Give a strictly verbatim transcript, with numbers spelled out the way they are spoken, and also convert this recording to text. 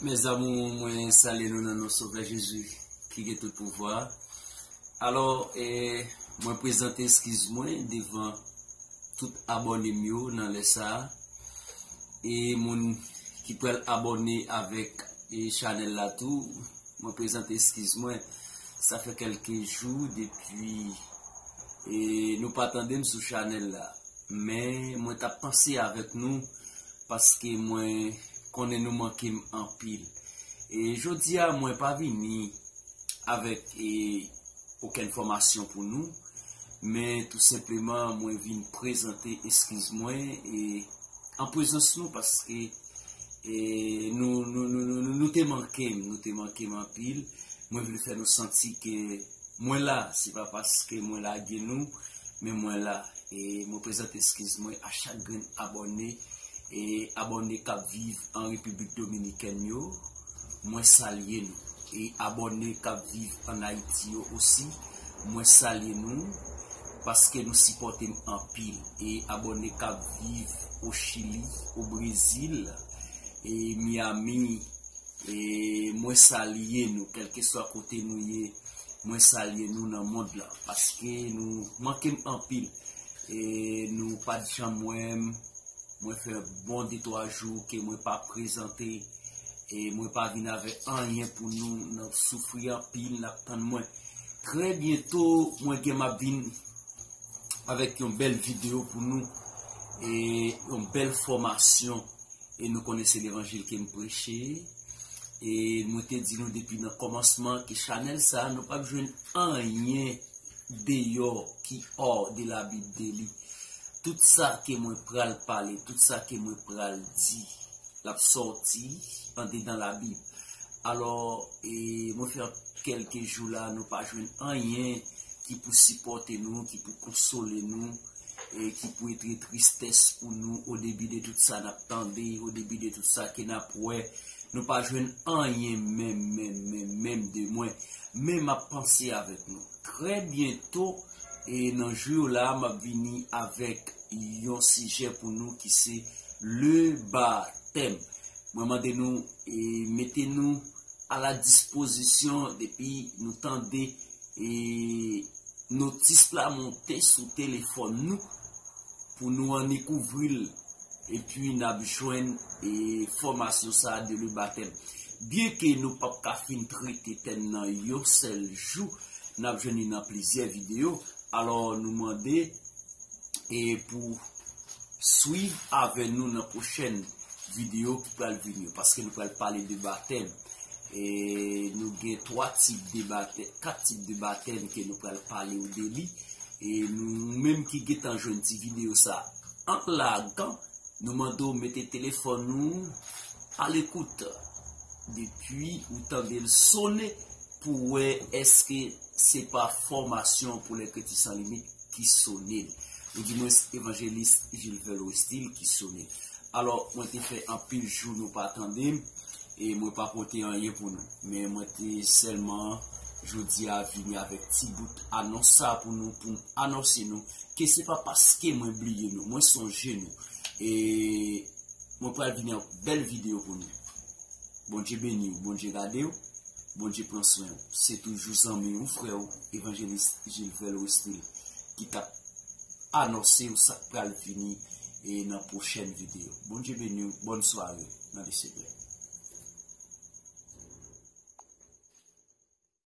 Mes amours, mwen salye nou nan non Sovè Jezi ki gen tout pouvwa. Alò, eh, mwen prezante eskiz mwen devan tout abòne m yo nan lè sa a. E moun ki pral abòne avèk e chanèl la tou, mwen prezante eskiz mwen. Sa fè kèlke jou depi e nou pa tande m sou chanèl la. Men mwen t ap panse avèk nou paske mwen konnen nou manke m anpil. E jodi a, mwen pa vini avèk e, okenn fòmasyon pou nou, men tou senpleman, mwen vin prezante eskiz mwen e, an prezans nou, paske e, nou, nou, nou, nou, nou, nou te manke m, nou te manke m anpil. Mwen vle fè nou santi ke mwen la, se pa paske mwen lage nou, men mwen la. E mwen prezante eskiz mwen a chak grenn abòne, e abòne k ap viv an Repiblik Dominikèn yo, mwen salye nou. E abòne k ap viv an Ayiti yo osi, mwen salye nou, paske nou sipòte m anpil. E abòne k ap viv o Chili, o Brezil, e Miami, e mwen salye nou, kèlkeswa kote nou ye, mwen salye nou nan mond lan, paske nou manke m anpil. E nou pa t janm wè m, mwen fè bon de twa jou ke mwen pa prezante, e mwen pa vin avèk anyen pou nou, n ap soufri anpil, n ap tann mwen. Trè byento, mwen gen m ap vin avèk yon bèl videyo pou nou, e yon bèl fòmasyon, e nou konnen se levanjil ke m preche. E mwen te di nou depi nan kòmansman ke chanèl sa a, nou p ap jwenn anyen deyò ki hors de la Bible de li. Tout sa ke mwen pral pale, tout sa ke mwen pral di, l ap sòti andedan Labib. Alò, e, mwen fè kèlke jou la, nou pa jwenn anyen ki pou sipòte nou, ki pou konsole nou, e ki pou etre tristès pou nou, o debi de tout sa n ap tande, o debi de tout sa ke n ap wè, nou pa jwenn anyen menm, menm, menm, menm de mwen. Men m ap panse avèk nou. Trè byento, e nan jou yo la, m ap vini avèk yon sijè pou nou ki se le batèm. Mwen mande nou, e, mete nou a la dispozisyon depi nou tande, e, notis la monte sou telefòn nou pou nou annik ouvri l, epi n ap jwenn, e, fòmasyon sa a de le batèm. Byenke nou p ap ka fin trete tèm nan yon sèl jou, n ap jwenn li nan plizyè videyo. Alò, nou mande, e, pou swiv avè nou nan pwochèn videyo ki pral vini yo, paske nou pral pale de batèm. E nou gen twa tip de batèm, kat tip de batèm ke nou pral pale w de li. E nou menm ki gentan jwenn ti videyo sa an lagan, nou mande w mete telefòn ou a lekout depi ou tande l sone pou wè èske se pa fòmasyon pou Lèkreti San Limit ki sone l. Ou di mwen evanjelis Gilvel Westil ki sone l. Alò, mwen te fè anpil jou nou pa tande m, e mwen pa pote anyen pou nou. Men mwen te sèlman, jodi a, vini avèk ti bout anons sa pou nou, pou m anonse nou ke se pa paske mwen bliye nou, mwen sonje nou. E mwen pral vini ak bèl videyo pou nou. Bondye beni w, Bondye gade w, Bondye pran swen w. Se toujou zanmi w, frè w, evanjelis Gilvel Westil, ki t ap anonse w sa k pral vini, e nan pwochèn videyo. Bondye beni w, bòn sware nan le Senyè.